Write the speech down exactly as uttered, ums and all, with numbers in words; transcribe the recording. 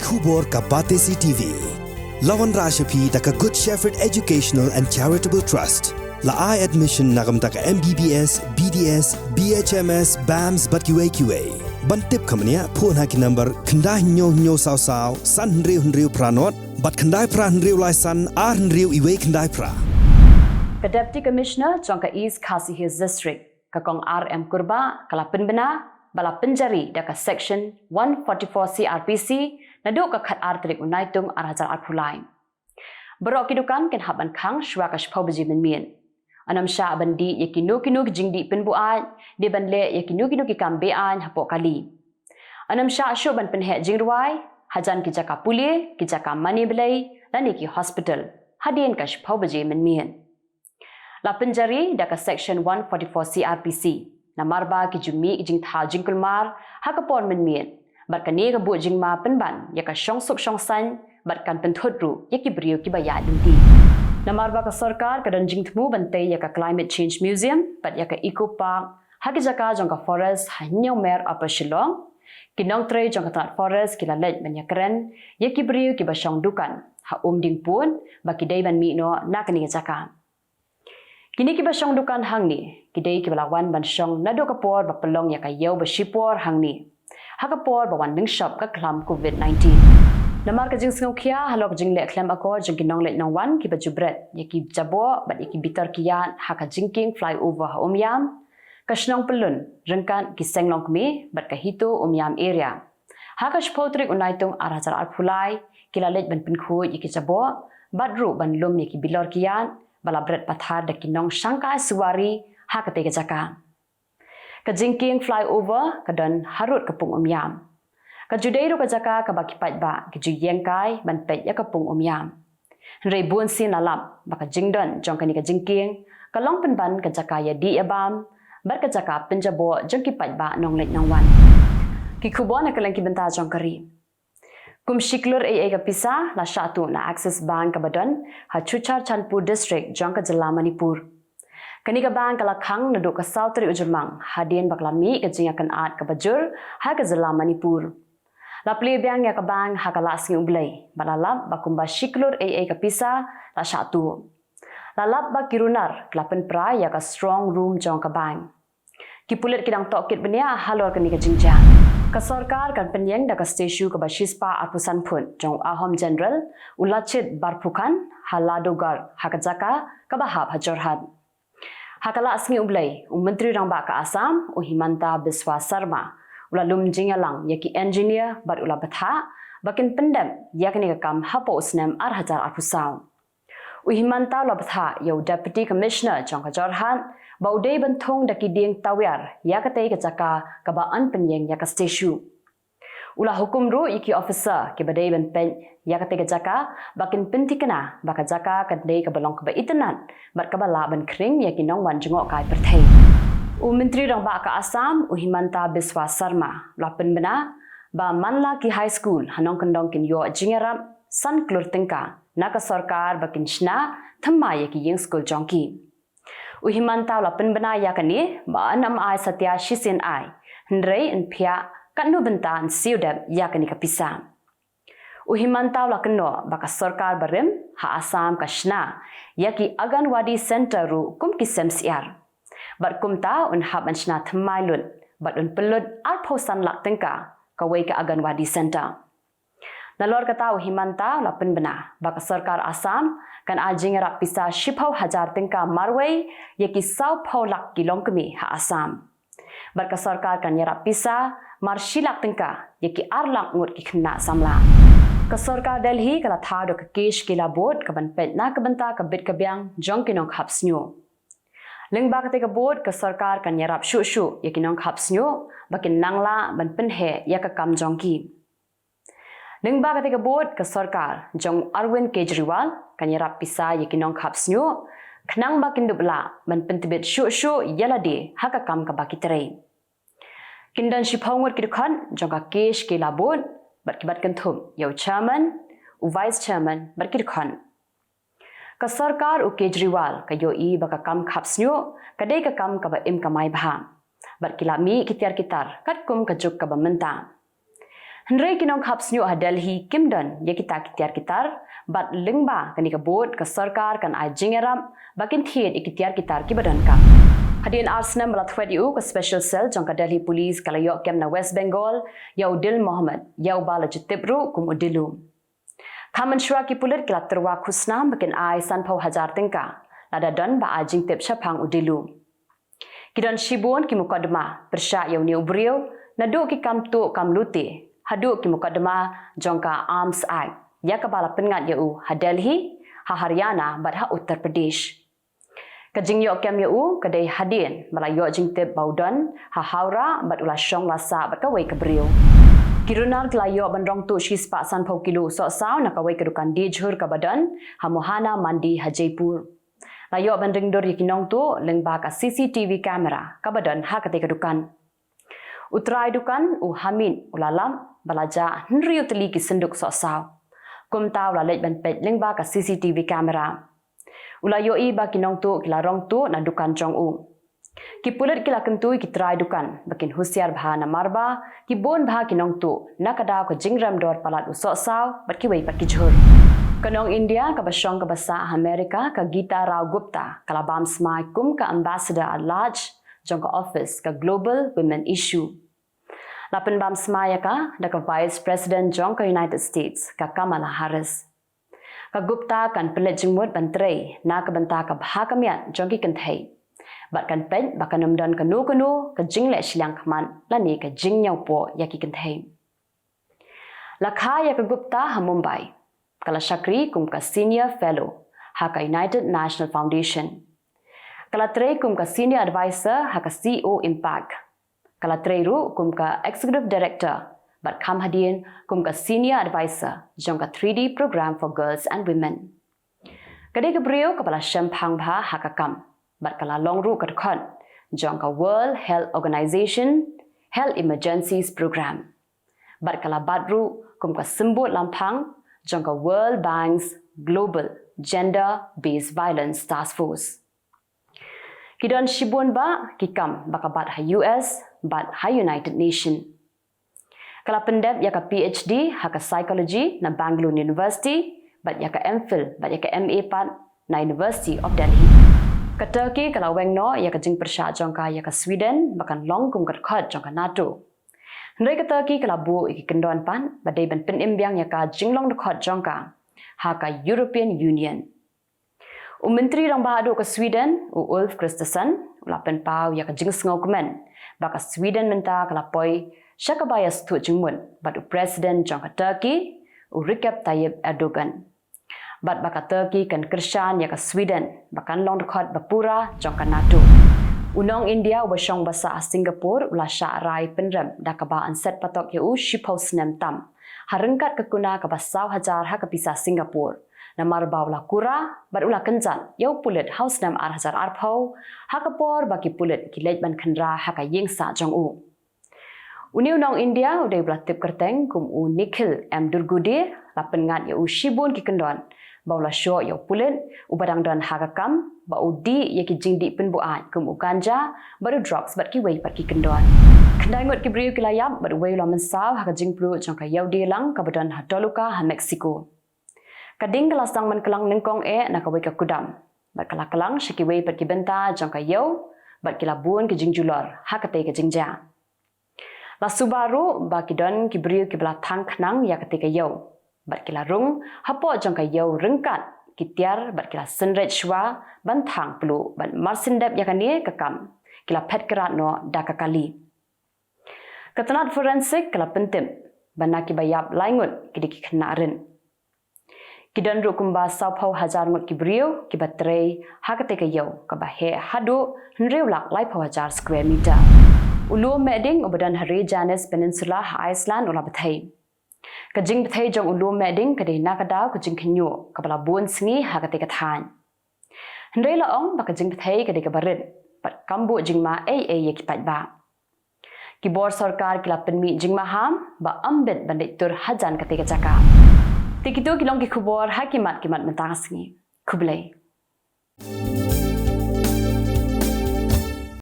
Khubor ka Batesi T V. La wanrah sha phi da ka Good Shepherd Educational and Charitable Trust. La ai admission na ka bynta ka M B B S, B D S, B H M S, BAMS bad kiwei kiwei. Ban tip kham bniah, phone ha ki number khyndai hynñiew hynñiew saw saw san hynriew hynriew phra nod bad khyndai phra hynriew lai san ar hynriew iwei khyndai phra. Ka Deputy Commissioner jong ka East Khasi Hills District, ka Kong R M Kurbah, ka la pynbna ba la pynjari da ka Section one forty-four C R P C naduh ka khatar tarik u Naitung ar hajar arphew lai. Baroh ki dukan kin hap ban khang shuwa ka shiphew baje mynmiet. Ym shah ban dih ïa kino kino ki jingdih pynbuaid, dei ban leh ïa kino kino ki kam beaiñ hapoh kali. Ym shah shuh ban pynheh jingrwai hajan ki jaka pule, ki jaka mane blei lane ki hospital hadien ka shiphew baje mynmiet. La pynjari da ka Section one forty-four C R P C namar ba ki ju mih ki jingthaw jingkulmar ha ka por mynmiet, bad kane ka buh jingma pynban ïa ka shongsuk shongsaiñ bad kan pynthut ruh ïa ki briew kiba ïaid lynti. Namar ba ka sorkar ka don jingthmu ban tei ïa ka Climate Change Museum bad ïa ka Eco Park ha ki jaka jong ka forest ha Hynñiewmer, Upper Shillong, ki nongtrei jong ka tnat forest ki la leit ban ïakren ïa ki briew kiba shong dukan ha Umdingpur ba ki dei ban mih noh na kane ka jaka. Kine kiba shong dukan hangne ki dei kiba la wan ban shong naduh ka por ba pynlong ïa ka ïew ba shipor hangne, ha ka por ba wan lyngshop ka khlam covid nineteen. Namar ka jingsngewkhia halor ka jingleh khlem akor jong ki nongleit nongwan kiba ju bret ïa ki jaboh bad ïa ki bitar kiad ha ka jingkieng flyover ha Umiam, ka shnong Pyllun ryngkat ki seng longkmie bad ka HITO Umiam area, ha ka shiphew tarik u Naitung ar hajar arphew lai, ki la leit ban pynkhuid ïa ki jaboh bad ruh ban lum ïa ki bilor kiad ba la bret pathar da ki nongshangkai suwari ha katei ka jaka. Ka jingkieng flyover ka don harud ka pung Umiam. Ka ju dei ruh ka jaka kaba ki paidbah ki ju ïeng kai ban peit ïa ka pung Umiam. Hynrei bun sien la lap ba ka jingdon jong kane ka jingkieng ka long pynban ka jaka ïadih ïabam bad ka jaka pynjaboh jong ki paidbah nongleit nongwan. Ki khubor na kylleng ki bynta jong ka ri. Kum shi klur eiei ka pisa la shah tuh na Axis Bank kaba don ha Chucharchandpur District jong ka jylla Manipur. Kane ka bank ka la khang naduh ka saw tarik u Jymmang hadien ba ka la mih ka jingïakynad kaba jur ha ka jylla Manipur. La plie biang ïa ka bank ha ka Laisngi U Blei bad la lap ba kumba shi klur eiei ka pisa la shah tuh. La lap ba ki runar ki la pynpra ïa ka strong room jong ka bank. Ki pulit ki dang tohkit bniah halor kane ka jingjia. Ka sorkar kan pynïeng da ka statue kaba shispah arphew san phut jong u Ahom General u Lachit Borphukan ha Ladoghat, ha ka jaka kaba hap ha Jorhat. Ha ka Laisngi U Blei, u Myntri Rangbah ka Assam u Himanta Biswa Sarma u la lum jingïalang ïa ki engineer bad u la bthah ba kin pyndep ïa kane ka kam hapoh u snem ar hajar arphew saw. U Himanta u la bthah ïa u Deputy Commissioner jong ka Jorhat ba u dei ban thung da ki dieng tawiar ïa katei ka jaka kaba yn pynïeng ïa ka statue. U la hukum ruh ïa ki officer kiba dei ban peit ïa katei ka jaka ba kin pynthikna ba ka jaka ka dei kaba long kaba itynnad bad kaba lah ban khring ïa ki nongwan jngohkai pyrthei. U Myntri Rangbah ka Assam u Himanta Biswa Sarma u la pynbna ba man la ki high school ha nongkyndong kin ïoh jingïarap san klur tyngka na ka sorkar ba kin shna thymmai ïa ki ïing skul jong ki. U Himanta u la pynbna ïa kane ba yn ym ai satia shisien ai, hynrei yn phiah katno bynta yn siew dep ïa kane ka pisa. U Himanta u la kynnoh ba ka sorkar barim ha Assam ka shna ïa ki Anganwadi Center ruh kum ki sem syiar. Bad kumta un hap ban shna thymmai lut bad un pynlut arphew san lak tyngka kawei ka Anganwadi Center. Nalor kata u Himanta u la pynbna ba ka sorkar Assam kan ai jingïarap pisa shiphew hajar tyngka marwei ïa ki sawphew lak ki longkmie ha Assam. Bad ka sorkar kan ïarap pisa mar shi lak tyngka ïa ki ar lak ngut ki khynnah samla. Ka sorkar Delhi ka la thaw da ka Kesh Kela Board kaban peit na ka bynta ka bit ka biang jong ki nongkhap shñiuh. Lyngba katei ka board ka sorkar kan ïarap shuh shuh ïa ki nongkhap shñiuh ba kin nang lah ban pynheh ïa ka kam jong ki. Lyngba katei ka board ka sorkar jong Arvind Kejriwal kan ïarap pisa ïa ki nongkhap shñiuh khnang ba kin dup lah ban pyntbit shuh shuh ïa lade ha ka kam kaba ki trei. Kin don shiphew ngut ki dkhot jong ka Kesh Kela Board bad ki bat kynthup ïa u chairman, u vice chairman bad ki dkhot. Ka sorkar u Kejriwal ka ïohi ba ka kam khap shñiuh ka dei ka kam kaba im kamai bha bad ki la mih ki tiar ki tar katkum ka juk kaba mynta. Hynrei ki nongkhap sniuh ha Delhi kim don ïa kita ki tiar ki tar, bad lyngba kane ka vote ka sorkar kan ai jingïarap ba kin thied ïa ki tiar ki tar kiba donkam. Hadien ar snem ba la thwet ïa u, ka Special Cell jong ka Delhi Police ka la ïoh kem na West Bengal ïa u Dil Mohammed, ïa uba la ju tip ruh kum u Dilu. Khamon shuwa ki pulit ki la tyrwa khusnam ba kin ai sanphew hajar tyngka lada don ba ai jingtip shaphang u Dilu. Ki don shibun ki mukotduma pyrshah ïa une u briew, naduh ki kam tuh kam lute haduh ki mukotduma jong ka Arms Act, ïa kaba la pynngat ïa u ha Delhi, ha Haryana bad ha Uttar Pradesh. Ka jingïoh kem ïa u ka dei hadien ba la ïoh jingtip ba u don ha Howrah bad u la shong la sah bad kawei ka briew. Ki runar ki la ïoh ban rong tuh shispah sanphew kilo u sohsaw na kawei ka dukan die jhur kaba don ha Mohana Mandi ha Jaipur. La ïoh ban ring dur ïa ki nongtuh lyngba ka C C T V camera kaba don ha katei ka dukan. U trai dukan u Hamid u la lap ba la jah hynriew tylli ki synduk sohsaw. Kumta u la leit ban peit lyngba ka C C T V camera. U la ïohi ba ki nongtuh ki la rong tuh na dukan jong u. Ki pulit ki la kyntu ïa ki trai dukan ba kin husiar bha namar ba ki bun bha ki nongtuh na ka daw ka jingrem dor palat u sohsaw bad kiwei pat ki jhur. Ka nong India kaba shong kaba sah ha America, ka Geeta Rao Gupta, ka la bam smai kum ka Ambassador at Large jong ka office ka Global Women Issue. La pynbam smai ïa ka da ka Vice President jong ka United States, ka Kamala Harris. Ka Gupta kan pynleit jingmut ban trei na ka bynta ka bha ka miat jong ki kynthei, bad kan peit ba kan ym don kano kano ka jingleh shiliang khmat lane ka jingñiewpoh ïa ki kynthei. La kha ïa ka Gupta ha Mumbai. Ka la shakri kum ka Senior Fellow ha ka United National Foundation. Ka la trei kum ka Senior Advisor ha ka C O Impact. Ka la trei ruh kum ka Executive Director bad kham hadien kum ka Senior Advisor jong ka three D Program for Girls and Women. Ka dei ka briew kaba la shemphang bha ha ka kam bad ka la long ruh ka dkhot jong ka World Health Organization Health Emergencies Program. Bad ka la bat ruh kum ka symbud lamphang jong ka World Bank's Global Gender-Based Violence Task Force. Ki don shibun bah ki kam ba ka bat ha U S bad ha United Nation. Ka la pyndep ïa ka P H D ha ka Psychology na Bangalore University bad ïa ka M Phil bad ïa ka M A pat na University of Delhi. Ka Turkey ka la weng noh ïa ka jingpyrshah jong ka ïa ka Sweden ba kan long kum ka dkhot jong ka NATO. Hynrei ka Turkey ka la buh ïa ki kyndon pat ba dei ban pynim biang ïa ka jinglong dkhot jong ka ha ka European Union. U Myntri Rangbah Duh ka Sweden, u Ulf Kristersson, u la pynpaw ïa ka jingsngewkmen ba ka Sweden mynta ka la poi sha kaba ïa sngewthuh jingmut bad u President jong ka Turkey, u Recep Tayyip Erdogan. Bad ba ka Turkey kan kyrshan ïa ka Sweden ba kan long dkhot ba pura jong ka NATO. U nong India uba shong ba sah ha Singapore u la shah rai pynrem da kaba yn set patok ïa u shiphew snem tam ha ryngkat ka kuna kaba saw hajar ha ka pisa Singapore, namar ba u la kura bad u la kynjat ïa u pulit ha u snem ar hajar arphew, ha ka por ba ki pulit ki leit ban khynra ha ka ïing sah jong u. Une u nong India u dei uba la tip kyrteng kum u Nikhil M Durgude, la pynngat ïa u shibun ki kyndon ba u la shoh ïa u pulit uba dang don ha ka kam ba u dih ïa ki jingdih pynbuaid kum u ganja bad u drugs bad kiwei pat ki kyndon. Khyndai ngut ki briew ki la ïap bad uwei u la mynsaw ha ka jingpluh jong ka ïewdieng lang kaba don ha Toluca ha Mexico. Ka ding ka la sdang ban kylang nyngkong eh na kawei ka kudam bad ka la kylang sha kiwei pat ki bynta jong ka ïew bad ki la bun ki jingjulor ha katei ka jingjia. La suba ruh ba ki don ki briew kiba la thang khnang ïa katei ka ïew bad ki la rung hapoh jong ka ïew ryngkat ki tiar bad ki la synreit shuwa ban thang pluh bad marsien dep ïa kane ka kam ki la phet krat noh da ka kali. Ka tnat forensic ka la pyntip ba na kiba ïap lai ngut ki dei ki khynnah rit. Ki don ruh kumba sawphew hajar ngut ki briew kiba trei ha katei ka ïew kaba heh haduh hynriew lak laiphew hajar square meter. U lum mehding uba don ha Ri Janes Peninsula ha Iceland u la bthei. Ka jingbthei jong u lum mehding ka dei na ka daw ka jingkhynñiuh kaba la bun sngi ha katei ka thaiñ. Hynrei la ong ba ka jingbthei ka dei kaba rit bad kam buh jingma ei ei ïa ki paidbah. Ki bor sorkar ki la pynmih jingmaham ba ym bit ban leit tur hajan katei ka jaka. Te kito ki long ki khubor ha ki mat ki mat mynta ka sngi. Khublei.